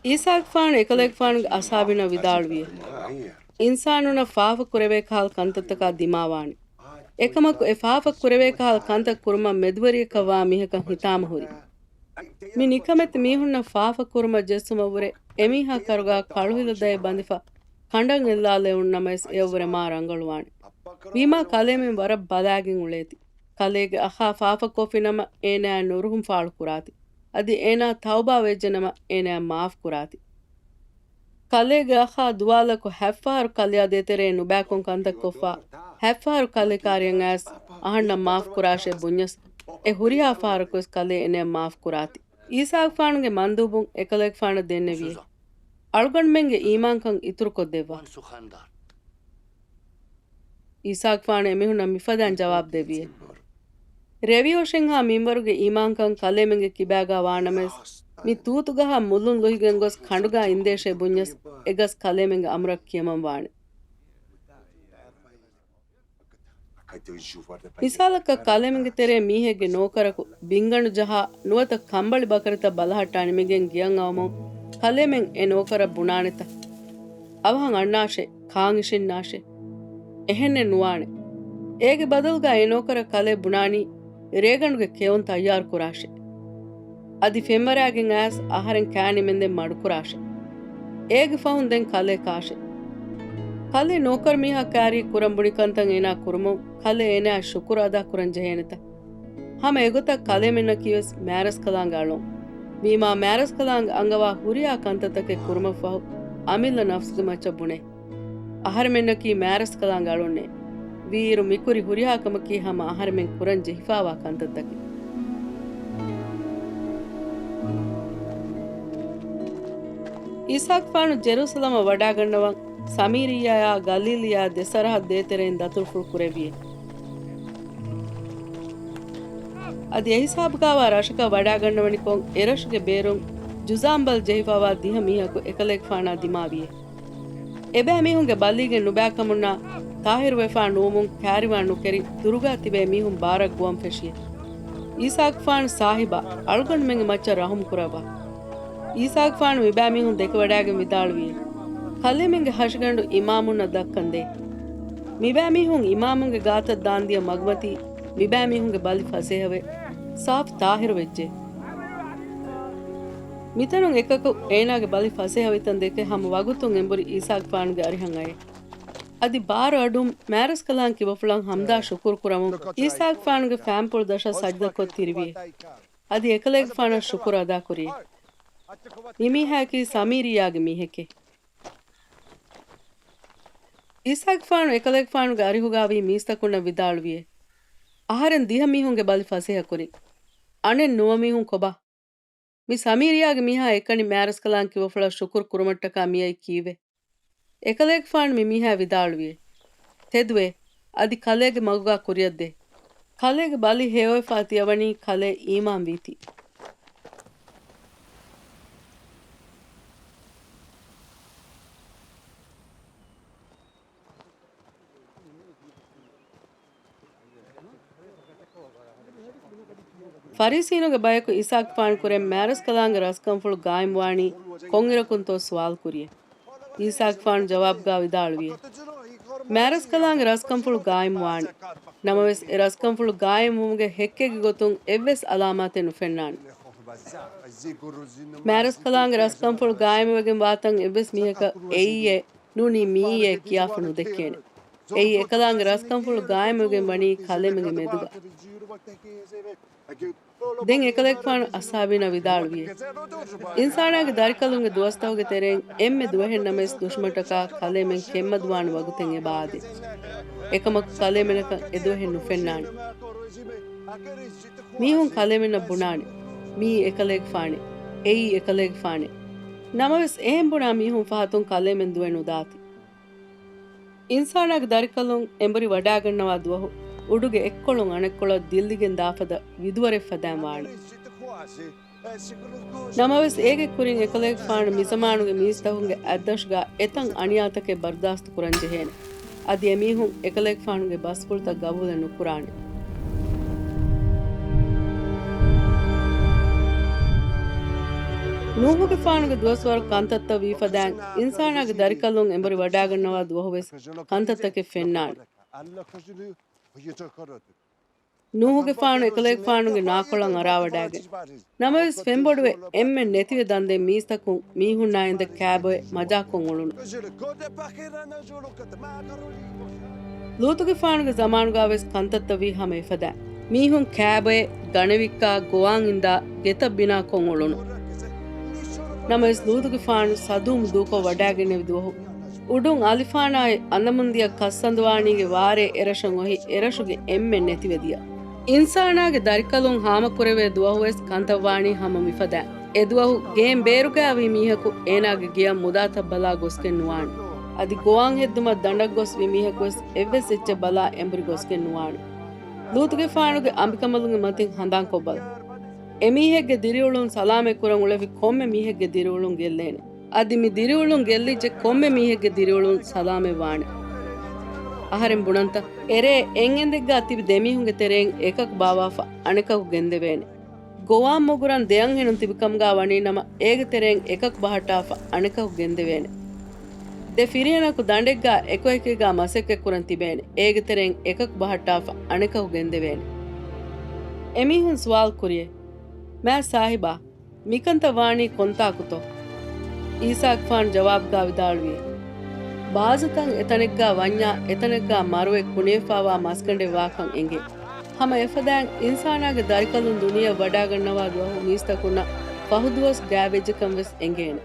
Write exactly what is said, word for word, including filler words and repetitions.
އީސާގެފާނު އެކަލޭގެފާނުގެ އަސްހާބީންނަށް ވިދާޅުވިއޭ، އިންސާނުންނަށް ފާފަ ކުރެވޭ ކަހަލަ ކަންތައްތަކާ ދިމާވާނެ. އެކަމަކު އެ ފާފަ ކުރެވޭ ކަހަލަ ކަންތައް ކުރުމަށް މެދުވެރިޔަކަށް ވާ މީހަކަށް ހިތާމަ ހުރި. މި ނިކަމެތި މީހުންނަށް ފާފަ ކުރުމަށް ޖެއްސުމަށްވުރެ އެމީހާ ކަރުގާ ކަޅުހިލަ ދައެއް ބަނދިފަ ކަނޑަށް އެއްލާލެވުނު ނަމަވެސް އެއަށްވުރެ މާ ރަނގަޅުވާނެ. ވީމާ ކަލޭމެން ވަރަށް ބަލާގެން އުޅޭތި. ކަލޭގެ އަޚާ ފާފަކޮށްފި ނަމަ އޭނާއަށް ނުރުހުން ފާޅު ކުރާތި. އަދި އޭނާ ތައުބާ ވެއްޖެ ނަމަ އޭނާއަށް މާފު ކުރާތި. ކަލޭގެ އަޚާ ދުވާލަކު ހަތްފަހަރު ކަލެއާ ދޭތެރޭ ނުބައިކޮށް ކަންތައް ކޮށްފަ، ހަތްފަހަރު ކަލޭ ކާރިއަށް އައިސް އަހަންނަށް މާފު ކުރާށޭ ބުންޏަސް، އެ ހުރިހާ ފަހަރަކުވެސް ކަލޭ އޭނާއަށް މާފު ކުރާތި. އީސާގެފާނުގެ މަންދޫބުން އެކަލޭގެފާނަށް ދެންނެވިއޭ، އަޅުގަނޑުމެންގެ އީމާންކަން އިތުރުކޮށްދެއްވާ. އީސާގެފާނު އެމީހުންނަށް މިފަދައިން ޖަވާބު ދެއްވިއޭ. ރެވިއޮށެންހާ މިންވަރުގެ އީމާންކަން ކަލޭމެންގެ ކިބާގާ ވާނަމަވެސް، މި ތޫތުގަހާ މުލުން ލުހިގެން ގޮސް ކަނޑުގާ އިނދޭށޭ ބުންޏަސް، އެގަސް ކަލޭމެންގެ އަމުރަށް ކިޔަމަން ވާނެ. މިސާލަކަށް، ކަލޭމެންގެ ތެރޭ މީހެއްގެ ނޯކަރަކު ބިންގަނޑު ޖަހާ ނުވަތަ ކަނބަޅި ބަކަރިތައް ބަލަހައްޓާ ނިމިގެން ގެޔަށް އައުމުން ކަލޭމެން އެ ނޯކަރަށް ބުނާނެތަ؟ އަވަހަށް އަންނާށޭ، ކާން އިށިންނާށޭ. އެހެންނެއް ނުވާނެ. އޭގެ ބަދަލުގަ އެ ނޯކަރަށް ކަލޭ ބުނާނީ، ރޭގަނޑުގެ ކެއުން ތައްޔާރު ކުރާށޭ. އަދި ފެންވަރާގެން އައިސް އަހަރެން ކާން ނިމެންދެން މަޑުކުރާށޭ. އޭގެ ފަހުން ދެން ކަލޭ ކާށޭ. ކަލޭ ނޯކަރު މީހާ ކާރި ކުރަން ބުނި ކަންތައް އޭނާ ކުރުމުން ކަލޭ އޭނާއަށް ޝުކުރު އަދާ ކުރަން ޖެހޭނެތަ؟ ހަމަ އެގޮތަށް ކަލޭމެންނަކީވެސް މާރަސްކަލާނގެ އަޅުން. ވީމާ މާރަސްކަލާނގެ އަންގަވާ ހުރިހާ ކަންތައްތަކެއް ކުރުމަށްފަހު އަމިއްލަ ނަފްސުގެ މައްޗަށް ބުނޭ. އަހަރެމެންނަކީ މާރަސްކަލާނގެ އަޅުންނޭ. ވީއިރު މިކުރި ހުރިހާ ކަމަކީ ހަމަ އަހަރެމެން ކުރަން ޖެހިފާވާ ކަންތައްތަކެއް. އީސާގެފާނު ޖެރޫސަލަމަށް ވަޑާގަންނަވަން ސަމީރިއްޔާއާ ގަލީލިއްޔާ ދެސަރަހައްދު ދޭތެރެއިން ދަތުރުފުޅު ކުރެއްވިއޭ. އަދި އެހިސާބުގާވާ ރަށަކަށް ވަޑާގަންނަވަނިކޮށް، އެރަށުގެ ބޭރުން ޖުޒާމް ބަލި ޖެހިފާވާ ދިހަ މީހަކު އެކަލޭގެފާނާ ދިމާވިއޭ. އެބައިމީހުންގެ ބަލީގެން ނުބައިކަމުންނާ ތާހިރުވެފާ ނުވުމުން ކާރިވާން ނުކެރި ދުރުގާ ތިބޭ މީހުން ބާރަށް ގުވަން ފެށިއޭ. އީސާގެފާނު ސާހިބާ، އަޅުގަނޑުމެންގެ މައްޗަށް ރަހުމް ކުރައްވާ. އީސާގެފާނު މިބައިމީހުން ދެކެވަޑާގެން ވިދާޅުވިއޭ، ކަލޭމެންގެ ހަށިގަނޑު އިމާމުންނަށް ދައްކަން ދޭ. މިބައިމީހުން އިމާމުންގެ ގާތަށް ދާންދިޔަ މަގުމަތީ މިބައިމީހުންގެ ބަލި ފަސޭހަވެ، ސާފު ތާހިރު ވެއްޖެ. މިތަނުން އެކަކު އޭނާގެ ބަލި ފަސޭހަވިތަން ދެކެ ހަމަ ވަގުތުން އެނބުރި އީސާގެފާނުގެ އަރިހަށް އައޭ. އަދި ބާރު އަޑުން މާރަސްކަލާނގެ ކިބަފުޅަށް ހަމްދާ ޝުކުރު ކުރަމުން އީސާގެފާނުގެ ފާންޕުޅު ދަށަށް ސަޖްދަކޮށް ތިރިވިއޭ. އަދި އެކަލޭގެފާނަށް ޝުކުރު އަދާކުރިއޭ. މި މީހާއަކީ ސަމީރިއްޔާގެ މީހެކޭ. އީސާގެފާނު އެކަލޭގެފާނުގެ އަރިހުގާވީ މީސްތަކުންނަށް ވިދާޅުވިއޭ، އަހަރެން ދިހަ މީހުންގެ ބަލި ފަސޭހަކުރި. އަނެއް ނުވަ މީހުން ކޮބާ؟ މި ސަމީރިއްޔާގެ މީހާ އެކަނި މާރަސްކަލާނގެ ކިބަފުޅަށް ޝުކުރު ކުރުމަށްޓަކާ މިއައީ ކީއްވެ؟ އެކަލޭގެފާނު މި މީހާ ވިދާޅުވިއޭ، ތެދުވޭ، އަދި ކަލޭގެ މަގުގާ ކުރިއަށްދޭ. ކަލޭގެ ބަލި ހެޔޮވެފާ ތިޔަވަނީ ކަލޭ އީމާންވީތީ. ފަރީސީނުގެ ބަޔަކު އީސާގެފާނު ކުރެން މާރަސްކަލާނގެ ރަސްކަންފުޅު ގާއިމްވާނީ ކޮންއިރަކުންތޯ ސުވާލު ކުރިއޭ. އީސާގެފާނު ޖަވާބުގާ ވިދާޅުވިއޭ، މާރަސްކަލާނގެ ރަސްކަންފުޅު ގާއިމްވާނެ. ނަމަވެސް، އެ ރަސްކަންފުޅު ގާއިމްވުމުގެ ހެއްކެއްގެ ގޮތުން އެއްވެސް އަލާމާތެއް ނުފެންނާނެ. މާރަސްކަލާނގެ ރަސްކަންފުޅު ގާއިމްވެގެން ވާތަން އެއްވެސް މީހަކަށް އެއީއޭ ނޫނީ މިއީއޭ ކިޔާފަ ނުދެއްކޭނެ. އެއީ އެކަލާނގެ ރަސްކަންފުޅު ގާއިމްވެގެން ވަނީ ކަލޭމެންގެ މެދުގަ. ދެން އެކަލޭގެފާނު އަސްހާބީންނަށް ވިދާޅުވިއޭ، އިންސާނާގެ ދަރިކަލުންގެ ދުވަސްތަކުގެ ތެރެއިން އެންމެ ދުވަހެއް ނަމަވެސް ދުށުމަށްޓަކާ ކަލޭމެން ކެތްމަދުވާނެ ވަގުތެއް އެބައާދޭ. އެކަމަކު ކަލޭމެނަކަށް އެދުވަހެއް ނުފެންނާނެ. މީހުން ކަލޭމެންނަށް ބުނާނެ، މިއީ އެކަލޭގެފާނޭ، އެއީ އެކަލޭގެފާނޭ. ނަމަވެސް އެހެން ބުނާ މީހުން ފަހަތުން ކަލޭމެން ދުވެ ނުދާތި. އިންސާނާގެ ދަރިކަލުން އެނބުރި ވަޑާގަންނަވާ ދުވަހު އުޑުގެ އެއްކޮޅުން އަނެއްކޮޅަށް ދިއްލިގެން ދާފަދަ ވިދުވަރެއް ފަދައިން ވާނެ. ނަމަވެސް، އޭގެ ކުރިން އެކަލޭގެފާނު މިޒަމާނުގެ މީސްތަކުންގެ އަތްދަށުގާ އެތަން އަނިޔާތަކެއް ބަރުދާސްތު ކުރަން ޖެހޭނެ. އަދި އެމީހުން އެކަލޭގެފާނުގެ ބަސްފުޅުތައް ގަބޫލެއް ނުކުރާނެ. ނޫހުގެފާނުގެ ދުވަސްވަރު ކަންތައްތައް ވީފަދައިން، އިންސާނާގެ ދަރިކަލުން އެނބުރި ވަޑާގަންނަވާ ދުވަހުވެސް ކަންތައްތަކެއް ފެންނާނެ. ނޫހުގެފާނު އެކަލޭގެފާނުގެ ނާކޮޅަށް އަރާވަޑާގެން، ނަމަވެސް ފެންބޮޑުވެ އެންމެ ނެތިވެ ދަންދެން މީސްތަކުން މީހުންނާ އިނދެ ކާބޮއެ މަޖާކޮށް އުޅުނު. ލޫޠުގެފާނުގެ ޒަމާނުގާވެސް ކަންތައްތައް ވީ ހަމަ އެފަދައިން. މީހުން ކާބޮއެ، ގަނެވިއްކާ، ގޮވާން އިންދާ، ގެތައް ބިނާކޮށް އުޅުނު. ނަމަވެސް ލޫޠުގެފާނު ސަދޫމް ދޫކޮށް ވަޑާގެންނެވި ދުވަހު، އުޑުން އަލިފާނާއި އަނދަމުންދިޔަ ކައްސަނދުވާނީގެ ވާރޭ އެރަށަށް އޮހި އެރަށުގެ އެންމެ ނެތިވެދިޔަ. އިންސާނާގެ ދަރިކަލުން ހާމަކުރެވޭ ދުވަހުވެސް ކަންތައްވާނީ ހަމަ މިފަދައިން. އެދުވަހު ގޭން ބޭރުގައިވީ މީހަކު އޭނާގެ ގެޔަށް މުދާތައް ބަލާ ގޮސްގެން ނުވާނެ. އަދި ގޮވާން ހެއްދުމަށް ދަނޑަށް ގޮސްވި މީހަކުވެސް އެއްވެސް އެއްޗެއް ބަލާ އެނބުރި ގޮސްގެން ނުވާނެ. ލޫޠުގެފާނުގެ އަނބިކަނބަލުންގެ މަތިން ހަނދާންކޮށްބަލަ. އެމީހެއްގެ ދިރިއުޅުން ސަލާމަތްކުރަން އުޅެވި ކޮންމެ މީހެއްގެ ދިރިއުޅުން ގެއްލޭނެ. އަދި މި ދިރިއުޅުން ގެއްލިއްޖެ ކޮންމެ މީހެއްގެ ދިރިއުޅުން ސަލާމަތްވާނެ. އަހަރެން ބުނަންތަ؟ އެރޭ އެއްއެނދެއްގާ ތިބި ދެމީހުންގެ ތެރެއިން އެކަކު ބާވާފަ އަނެކަކު ގެންދެވޭނެ. ގޮވާން މޮގުރަން ދެއަންހެނުން ތިބިކަމުގާ ވަނީނަމަ، އޭގެ ތެރެއިން އެކަކު ބަހައްޓާފަ އަނެކަކު ގެންދެވޭނެ. ދެ ފިރިހެނަކު ދަނޑެއްގާ އެކުއެކީގާ މަސައްކަތްކުރަން ތިބޭނެ. އޭގެ ތެރެއިން އެކަކު ބަހައްޓާފަ އަނެކަކު ގެންދެވޭނެ. އެމީހުން ސުވާލު ކުރިއޭ، މާތް ސާހިބާ، މިކަންތައް ވާނީ ކޮންތާކުތޯ؟ އީސާގެފާނު ޖަވާބުގާ ވިދާޅުވިއޭ، ބާޒަތައް އެތަނެއްގާ ވަންޏާ، އެތަނެއްގާ މަރުވެ ކުނިވެފާވާ މަސްގަނޑެއް ވާކަން އެނގޭ. ހަމަ އެފަދައިން އިންސާނާގެ ދަރިކަލުން ދުނިޔެއަށް ވަޑާގަންނަވާ ދުވަހު މީސްތަކުންނަށް ފަހުދުވަސް ގާތްވެއްޖެކަން ވެސް އެނގޭނެ.